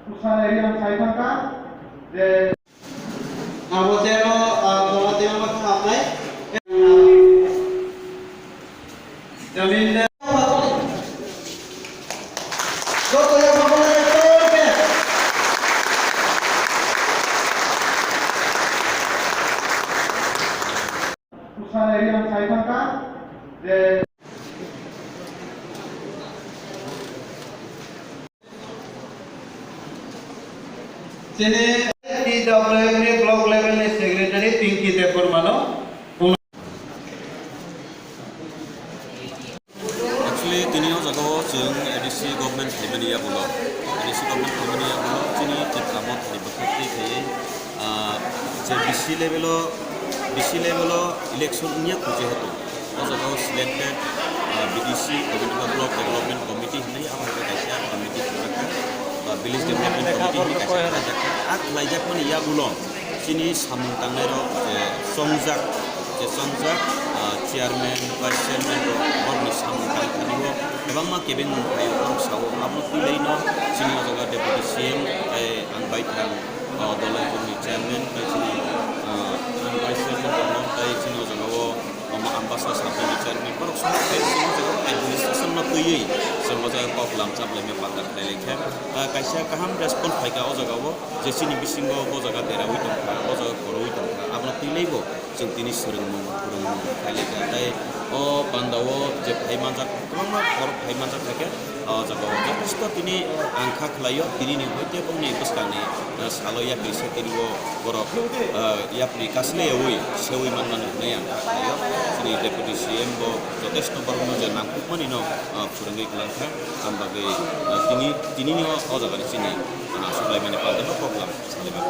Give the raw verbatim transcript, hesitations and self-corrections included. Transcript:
Kusa area ang sai thangkha je abo jeno, ah, jora tei ma kha hapnai. Jamin de. Joto ya ma kha hapnai. Kusa area ang sai thangkha je Chini T W F ni block level ni secretary Pinky Debbarma no. Actually, tini o jaga o chwng A D C government phaimani yagulo, A D C government phaimani yagulo chini Tipra Motha ni bwkhak twi khaiwi, ah, je B C level o, B C level o election wngya kho jehetu. O jaga o selected, ah, B D C, Community Block Development Committee hinwi abo hai kaisa committee khuljakha, ba Village Development Committee hinwi kaisa khuljakha. A khulaijakmani yagulo chini samung tangnai rok je chongjak, je chongjak, ah, chairman, vice chairman rok borokni samung tangthani o kwbangma kebengmung phaio, borok sao. Abono twilaino chini o jaga Deputy C M tei ang bai thang, ah, dol ni chairman tei chini, ah, ang vice chairman tongmo tei chini o jaga o Omo Ambasa Sub Division ni borok somo khe chwng o jaga o administration no twiwi chwng o jaga kok lamchap laimya panda khlai lai khe, ah, kaisa kaham response phai kha o jaga o je chini bisingo bo jaga deraui tong kha, bo jaga kwrwi tong kha, abono twi lai bo chwng tini swrwngmung phwrwngmung khai lai kha. Tei o panda o je phai manjak kwbangma borok phai manjak hai khe, o jaga o jotosto tini ang kha khlai o, tini ni hoi tei bongni bwskang ni, ah, salo yapri se tini o borok, ah, yapri kaslai yaui seui manmani hwnwi ang kha khlai o. Chini Deputy C M bo jotosto borok no je nangkukmani no, ah, phwrwngwi kwlang kha. Ang bagwi, ah, tini, tini ni o, o jaga ni chini, ah, suklaimani panda no program salai mano.